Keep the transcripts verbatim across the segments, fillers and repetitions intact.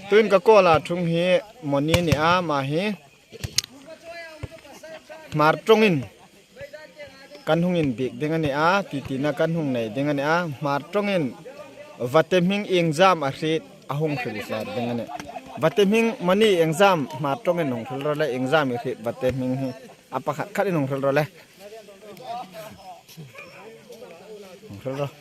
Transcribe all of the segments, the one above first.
Tuhin ka kawla thung hi Moni ni a, ama hi Hmar ṭawngin kan hung inbiek ding a ni a, titina kan hung nei ding a ni a. Hmar ṭawngin vate hming exam a hriet a hung hril tlat ding a nih. Vate hming Moni exam Hmar ṭawngin hung hril rawh le, exam i hriet vate hming hi a pakhat khatin hung hril rawh le. Hung hril rawh.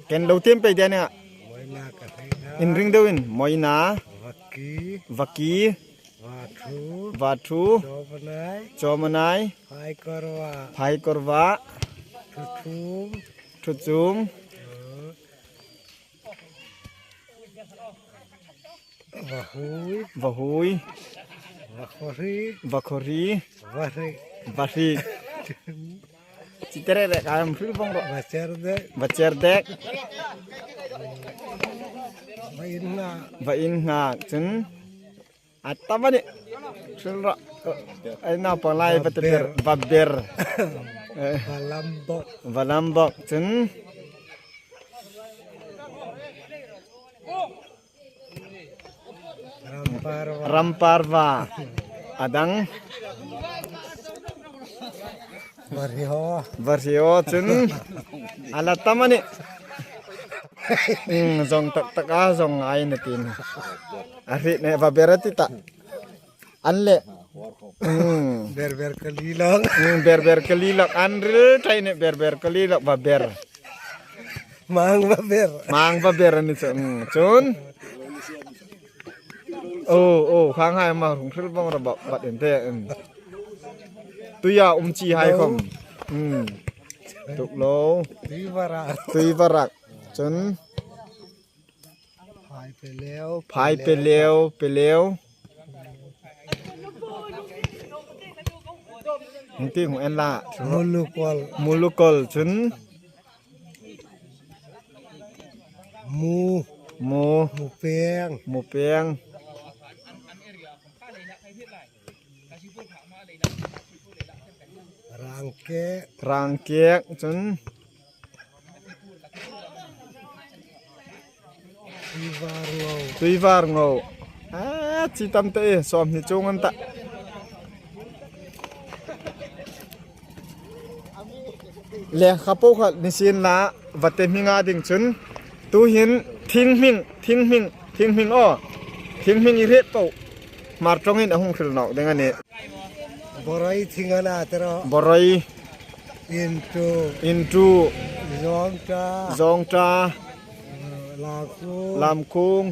Ken lo tiem pei ding a nih. Moina ka hre na. Inring deuin, Moina. Vaki. Vaki. Vathu. Vathu. Chomanai. Chomanai. Phaikorva. Phaikorva. Thuchum. Thuchum. Vahui. Vahui. Vakhori. Vakhori. Vahri. Vahri. Chiterere ka am hril vong rawh. Vacherdek. Vacherdek. Vainngak. Vainngak chun. A tam a nih. Hril rawh. Ei naupang lai va te ber. Vaber. Eh. Valambok. Valambok chun. Ramparva. Ramparva. A dang. Vario. Vario chun. A la tam a nih. Hmm, zawng tak tak a zawng a ni ti. A hriet nih, Vaber a ti ta. An le. Hmm. Berber Kalilok. Hmm, Berber Kalilok. An hril thei nih, Berber Kalilok, Vaber. Mang Vaber. Mang Vaber a ni chu. Hmm, chun. Oh, oh, khang hai ma hung hril vong rawh ba, bat in te. Hmm. Tuia um chi hai khom. Hmm. Tuk lo. Tuivarak. Tuivarak. Chun. Phai Peleu. Phai Peleu, Peleu. Hung ti hung en la. Mulukol. Mulukol chun. Mu. Mu. Mupeng. Mupeng. Rangkek. Rangkek chun. Tuivarngo. Tuivarngo. A, chi tam te e, sawmhni chuong an ta. Le kha po kha ni sien la, vate hminga ding chun. Tuhin thinghming, thinghming, thinghming aw. Thinghming i hriet po. Hmar ṭawngin a hung hril nawk ding a nih. Boroi thing a na tiro. Boroi. Intu. Intu. Zawngṭa. Zawngṭa. Lamkung. Lamkung.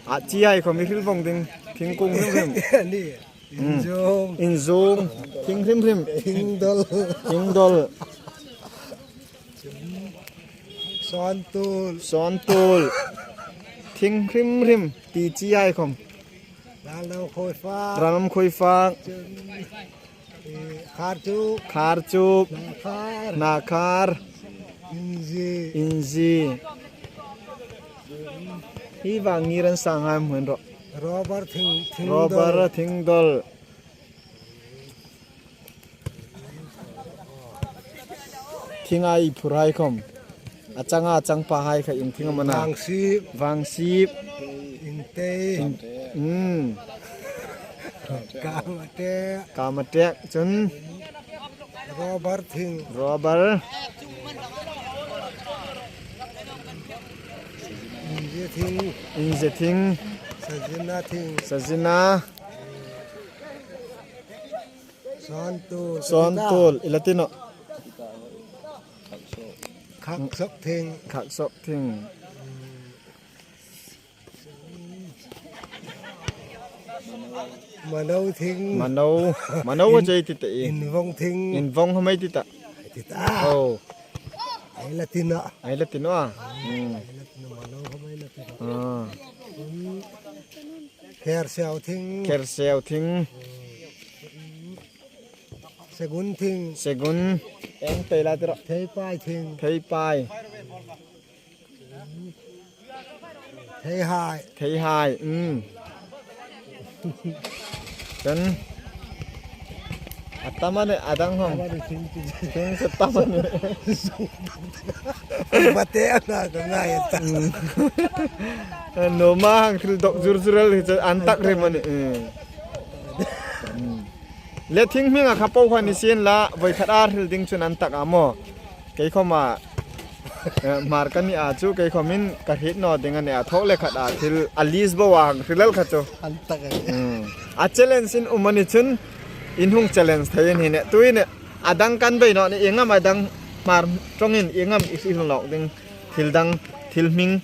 A chi hai khom i hril vong ding. Thingkung hrim hrim. Ni. Hmm. Inzung. Inzung. Thing hrim hrim. Thingdol. Thingdol. Sawntul. Sawntul. Thing hrim hrim. Ti chi hai khom. Ralnam Khuoifak. Ralnam Khuoifak. Chun, eh, Kharchup. Kharchup. Nakhar. Nakhar. Inzi. Inzi. Hi vang ngir an sang hai hmun ro. Rubber thing, thingdol. Rubber thingdol. Thing a i phur hai khom. A changa changpa hai kha in thing am a na. Vangsip. Vangsip. Intei. In, mm. Kamatek. Kamatek. Chun. Rubber thing. Rubber. Inze thing. Inze thing. Sajina thing. Sajina. Sawntul. Sawntul. I la ti naw. Khaksok thing. Khaksok thing. Mano thing. Mano. Mano a chei ti ta i. Invong thing. Invong hmai ti ta. Ti ta. Oh. Ai la ti naw. Ai la ti naw a. Hmm. Ai la ti naw, mano hmai la ti naw. Ah. Khersiau thing. Khersiau thing. Segun thing. Segun. Eng pei la tiro. Theipai thing. Theipai. Theihai. Theihai. Mm. Chun. Tam a ni a dang hong. Thing chu tam a ni. Bate ana ka ngai ta. Numa hang thil dok zur zural hi chu an tak rem a ni. Le thing hminga kha po kha ni sien la, voi khat a hril ding chun an tak a maw. Kei khoma, eh, Hmar ka ni a chu, kei khomin ka hriet naw ding a ni a, thawk le khat a thil a list bo a hang hril el kha chu. An tak a ni. Hmm. A challenge in um a ni chun, in hung challenge thei in hi ne. Tuhin a dang kan bei naw ni, ieng am a dang Hmar ṭawngin ieng am i hril nawk ding, thil dang, thil hming.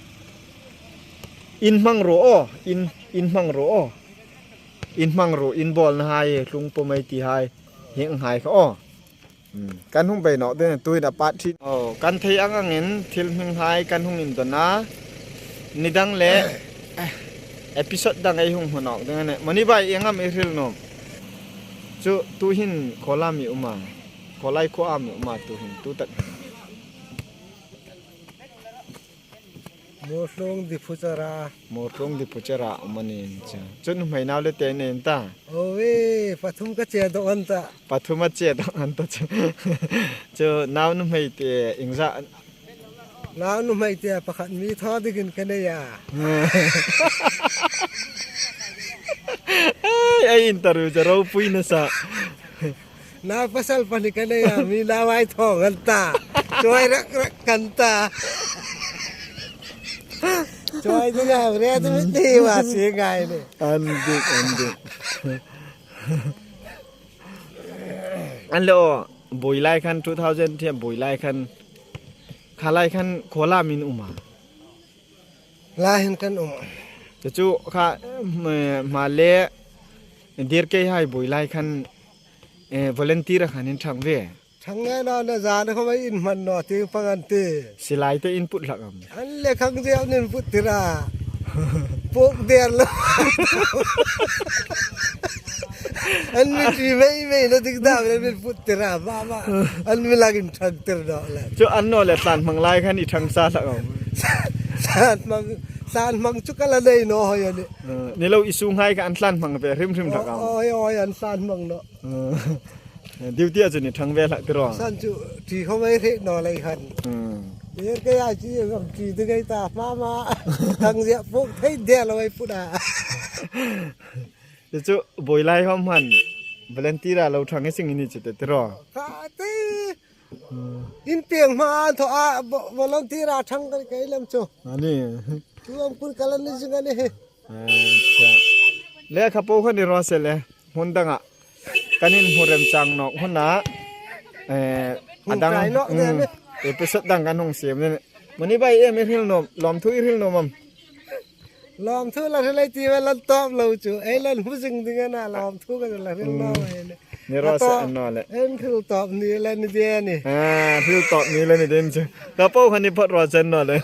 In hmangruo aw, in, in hmangruo aw. In hmangruo, in bawlna hai, hlung pawm ei ti hai, hieng hai kha aw. Hmm, kan hung bei nawk ding, tuhin a part three. Oh, kan thei ang angin thil hming hai kan hung indon a. Ni dang le episode dang ei hung hmu nawk ding a nih. Mani bai ieng am i hril nuom? Chu tuhin khaw la am i um a? Khaw lai khuo am i um a tuhin, tu tak. Mawthlung Diphu chara. Mawthlung Diphu chara um a ni chu. Chu nuhmei nau le te nei an ta? Owe, pathum ka che dawk an ta. Pathum a che dawk an ta chu. Chu nau nuhmei te ieng zat? Nau nuhmei te pakhat mi thaw dingin ka nei a. Ai, ai interview chu ropui nasa. Nau pasal pahni ka nei a, mi nau ai thaw an ta. Chawi rak rak kan ta. Chawi ding a, re tu mi ti wa si ngai ni. An dik, an dik. An le aw, buoi lai khan two thousand thiam buoi lai khan, kha lai khan khaw la am in um a? Lai hin kan um. Chu chu kha, mm, hma le, dir kei hai buoi lai khan, eh, volunteer a khan in ṭhang ve. Ṭhang ngai naw na zan khom ei inhman naw ti pang an ti. Silai te in put hlak am? An le khang zeu nin put tir a. Puk der lo. An mi ti mei mei na dik dam le min put tir a. Ma ma. An mi lak in ṭhang tir naw le. Chu an naw le tlan hmang lai khan i ṭhang sa hlak am? Tlan hmang, tlan hmang chu ka la nei naw hoi a nih. Eh, ni lo i sunghai kha an tlan hmang ve hrim hrim hlak am? Oi, oi, an tlan hmang naw. Eh, duty a chu ni ṭhang ve hlak ti ro. San chu ti khom ei hre naw lei khan. Hmm. Yer ke ya chi ngam ti ti ngai ta ma ma. Thang zia puk thei de lo ei put a. Chu chu buoi lai khom han volunteer a lo ṭhang ei sing ni chu te ti ro. Ka te. Hmm. In pieng hma an thaw a, vo-, volunteer a ṭhang ka kei lem chu. A ni. Tu am kun ka la ni zing a ni hi. Acha. Le kha po kha ni ro se le. Hun danga kan inhmu remchang nawk huna, eh, a dang, hung kai nawk de, mm, ni. Episode dang kan hung siem ni. Mani bai em i hril nuom, lawmthu i hril nuom am? Lawmthu la hril ei ti ve lan tawp lo chu. Ei lan hmu zing ding a na lawmthu ka la hril naw ei ni. Ni ro se an naw le. En hril tawp ni la ni de ni. Ah, hril tawp ni la ni de chu. Ka po kha ni phawt ro chen naw le.